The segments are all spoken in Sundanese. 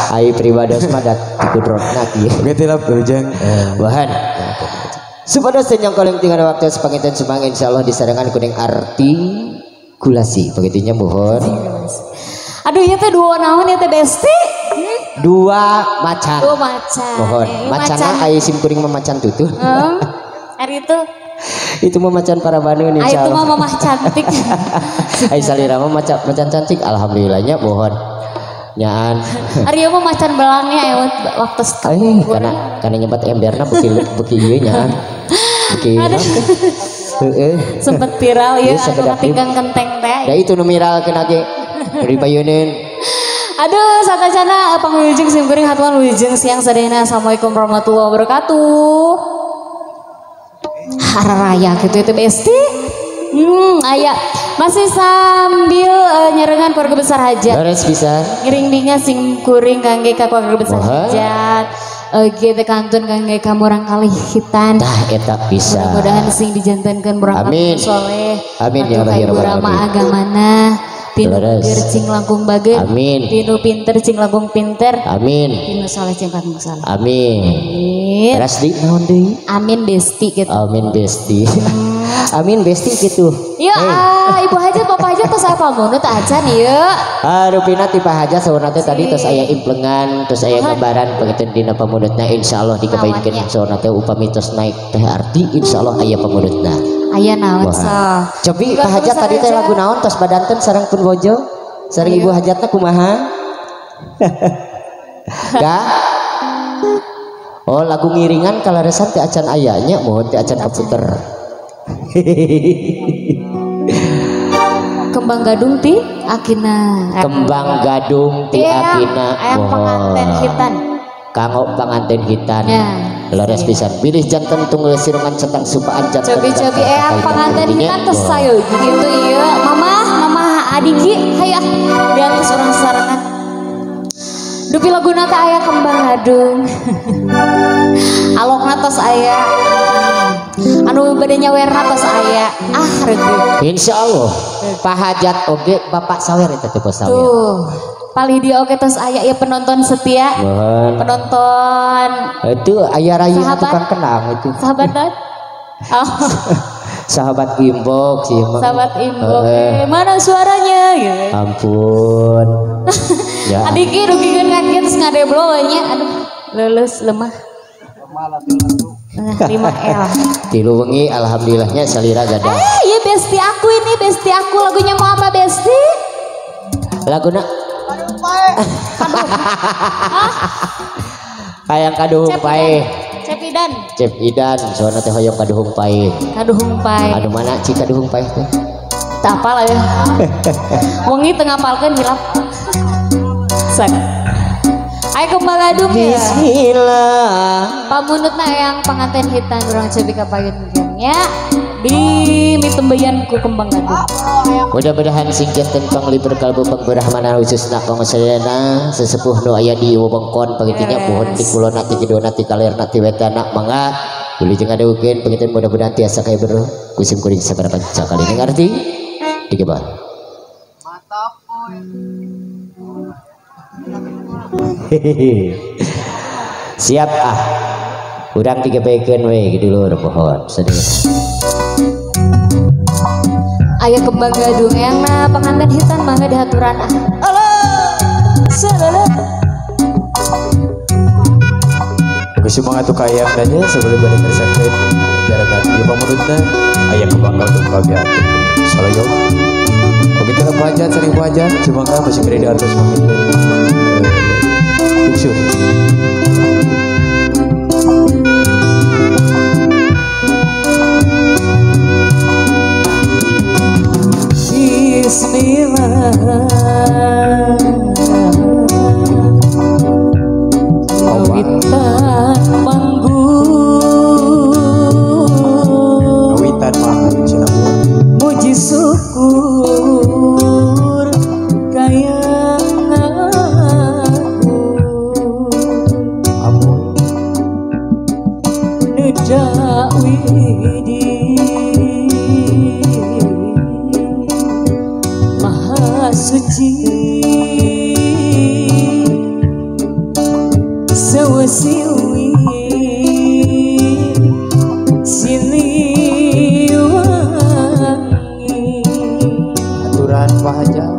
Ai pribados mah dat kudrotna kieu. Oke tilap wilujeng. Bahan. Supados teu nyongkoleng tinggal waktu sepanginten sumang insyaallah disarengan kuning artikulasi. Pagitunya mohon. Aduh ieu teh dua naon ieu teh besti? Dua macan. Dua macan. Mohon. Macana ai sim kuring mah macan tutuh. Ari itu itu mah macan para Bandung insyaallah. Itu mah mamah cantik. Ai salira mah macan cantik alhamdulillahnya mohon. Nyaan. Ari mah macan belangnya aya waktu karena nyebat emberna beuki ieu nyaan. Beuki. Heeh. Sempet viral ieu anu katinggang kenteng teh. Da itu nu viralkeun ge. Dipayuneun. Aduh, satacana pangwilujeng sim kuring hatuan wilujeng siang sadayana. Assalamualaikum warahmatullahi wabarakatuh. Raya gitu itu besti. Aya masih sambil nyerengan keluarga besar hajat. Beres bisa. Ngiring binga sing kuring kangge ka keluarga besar hajat. Gitu kantun kangge ka murang kalih hitan. Tah eta bisa. Mudah-mudahan sing dijantenkeun murang kalih soleh. Amin ya Allah ya rabbal alamin. Agamana. Pinu pinter cing langkung bager. Amin. Pinu pinter cing langkung pinter. Amin. Pinu soleh cing langkung soleh. Amin. Teras di naon deui? Amin besti gitu. Amin besti. Amin besti gitu. Ya, hey. Ibu hajat bapak hajat tos aya pamunut acan ieu. Rupina ti Pak Hajat saurna teh tadi tos aya implengan, tos aya gambaran pangiten dina pamunutna insyaallah dikebaikeun saurna teh upami tos naik teh arti insyaallah aya pamunutna. Aya naon so. Cobi Pak Hajat tadi teh lagu naon tos badanten sareng pun bojo? Sareng ibu hajatna kumaha? Dah. Oh lagu ngiringan kalaresan teh acan aya nya mohon teh acan kaputer. Kembang gadung ti akina. Kembang gadung ti akina. Ayang panganten hitan. Kanggo panganten hitan. Leres pisan. Pilih janten tunggal sirungan centang supaan janten. Cobi-cobi eyang panganten hitan tos sayo gitu ieu. Mamah, mamah adigi hayu ah diantos urang sarengan. Dupi laguna teh aya kembang gadung. Alokna tos aya. Anu bade nyawerna tos aya. Ah reugeuh. Insyaallah. Pak Hajat oge Bapak sawer eta teh bos sawer. Tuh. Palih dia oge tos aya ya penonton setia. Mohon. Penonton. Itu aya rayi tukang kenang itu. Sahabat non? Oh. Sahabat inbox sih emang. Sahabat inbox. Mana suaranya gitu. Ampun. Ya. Adiki rugikeun ka kieu terus ngadeblo we nya. Aduh, leuleus lemah. 5 L. Tilu wengi alhamdulillahnya salira gadah. Iya besti aku ini, besti aku lagunya mau apa besti? Laguna Hayang kaduhung pae. Cep Idan. Cep Idan, soalna teh hoyong kaduhung pae. Kaduhung pae. Anu mana ci kaduhung pae teh? Tak apal ya. Wengi teu ngapalkeun hilap. Sak. Ayo kembang gadung ya. Bismillah. Pamunutna yang panganten hitan urang cebi ka payun nya di mitembeyan ku kembang gadung. Mudah-mudahan sing janten panglibur kalbu pangberahmanan khususna kanggo sadayana sesepuh nu aya di wewengkon pangitinya pohon ti kulona ti kidulna ti kalerna ti wetana mangga wilujeng ngadeukeun pangitan mudah-mudahan tiasa kaya bero ku sim kuring sabaraha cakali ngarti digebah. Mantap boy. Siap ah. Urang digebekeun we dulur pohon sedih. Aya kembang gadung yang na panganten hitan mangga dihaturan ah. Alah. Salala. Geus semangat tuh kayang nanya sebelum balik kersakeun jaragan ieu pamunutna aya kembang gadung kabeh atuh. Salayo. Oke kita pelajar sering pelajar semoga masih kiri di atas pamit. Sukses. Bismillah. Kawitan manggung. Kawitan manggung muji syukur kayangan. Siwi Siliwangi aturan Pak Haja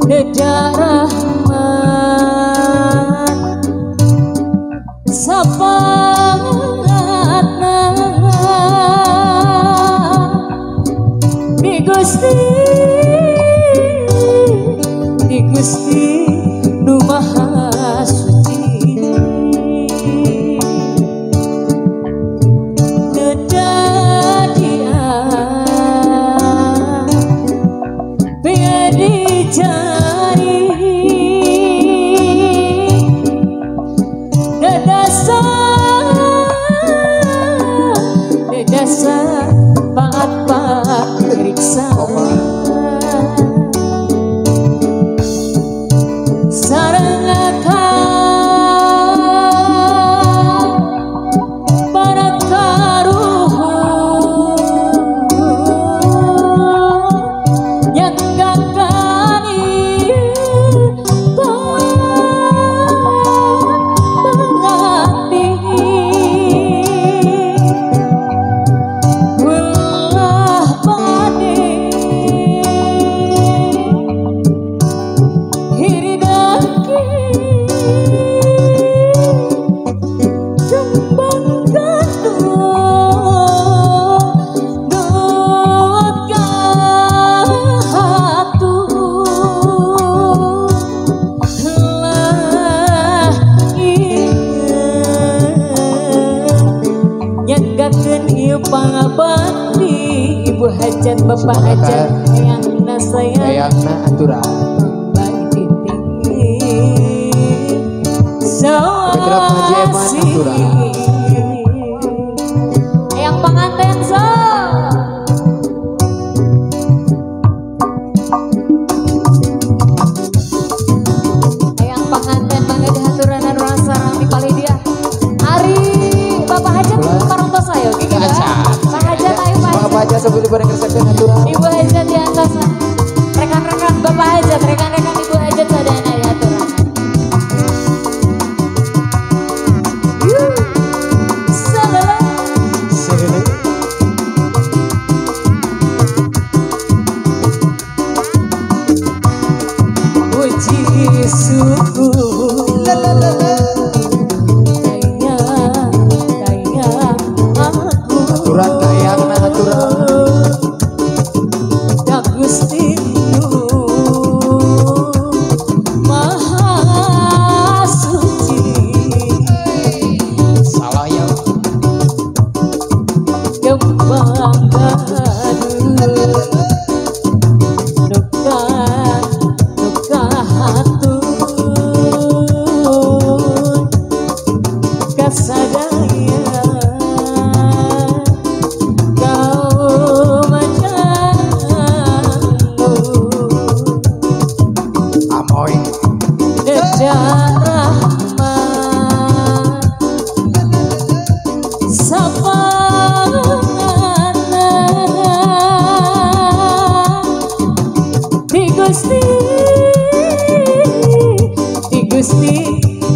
Neda rahmat sapangatna di Gusti di Gusti Nu Maha Suci Neda dia dicari Dedasa paat periksa sareng para karuhun yang pangabakti Ibu Hajat Bapak Hajat eyangna sayang eyangna aturan baik tinggi sawasi eyang panganten so eyang panganten mangga dihaturanan urang sareng di palidia Ari Bapak Hajat parontos ayo gitu Pak Hajat ayo Pak Hajat. Bapak Hajat sebelum pada kerjakan aturan. Ibu Hajat di atas rekan-rekan Bapak Hajat, rekan-rekan Ibu Hajat sadayana di aturan. Salala. Salala. Puji syukur. La la la la. Aturan kayang aturan Da Gusti Nu Maha Suci salah ya kembang gaduh duka duka hatun kasadaya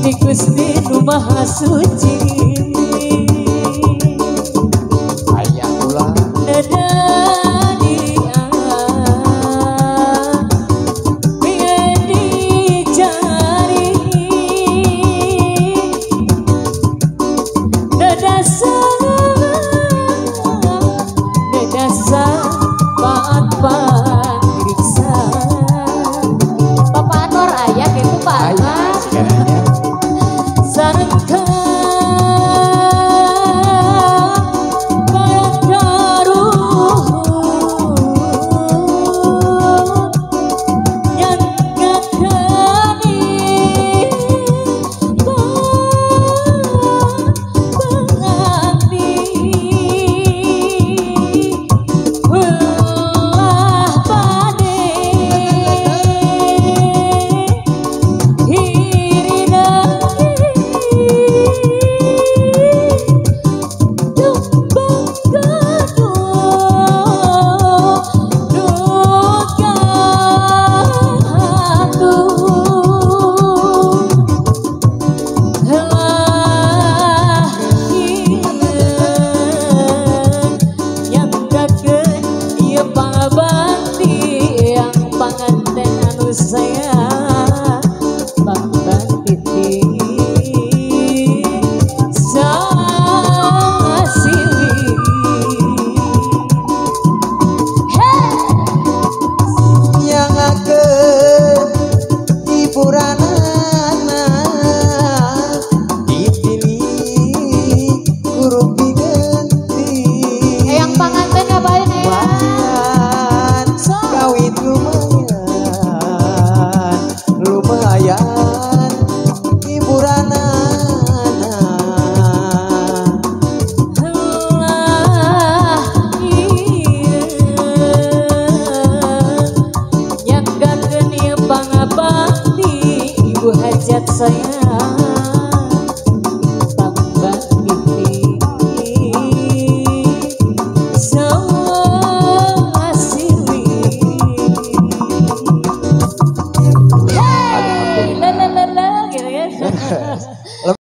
Di Gusti Nu Maha Suci aya ulah neda dia dicari nedasa nedasa paat periksa Bapak Anwar aya gitu Pak Anwar sareng. sayang.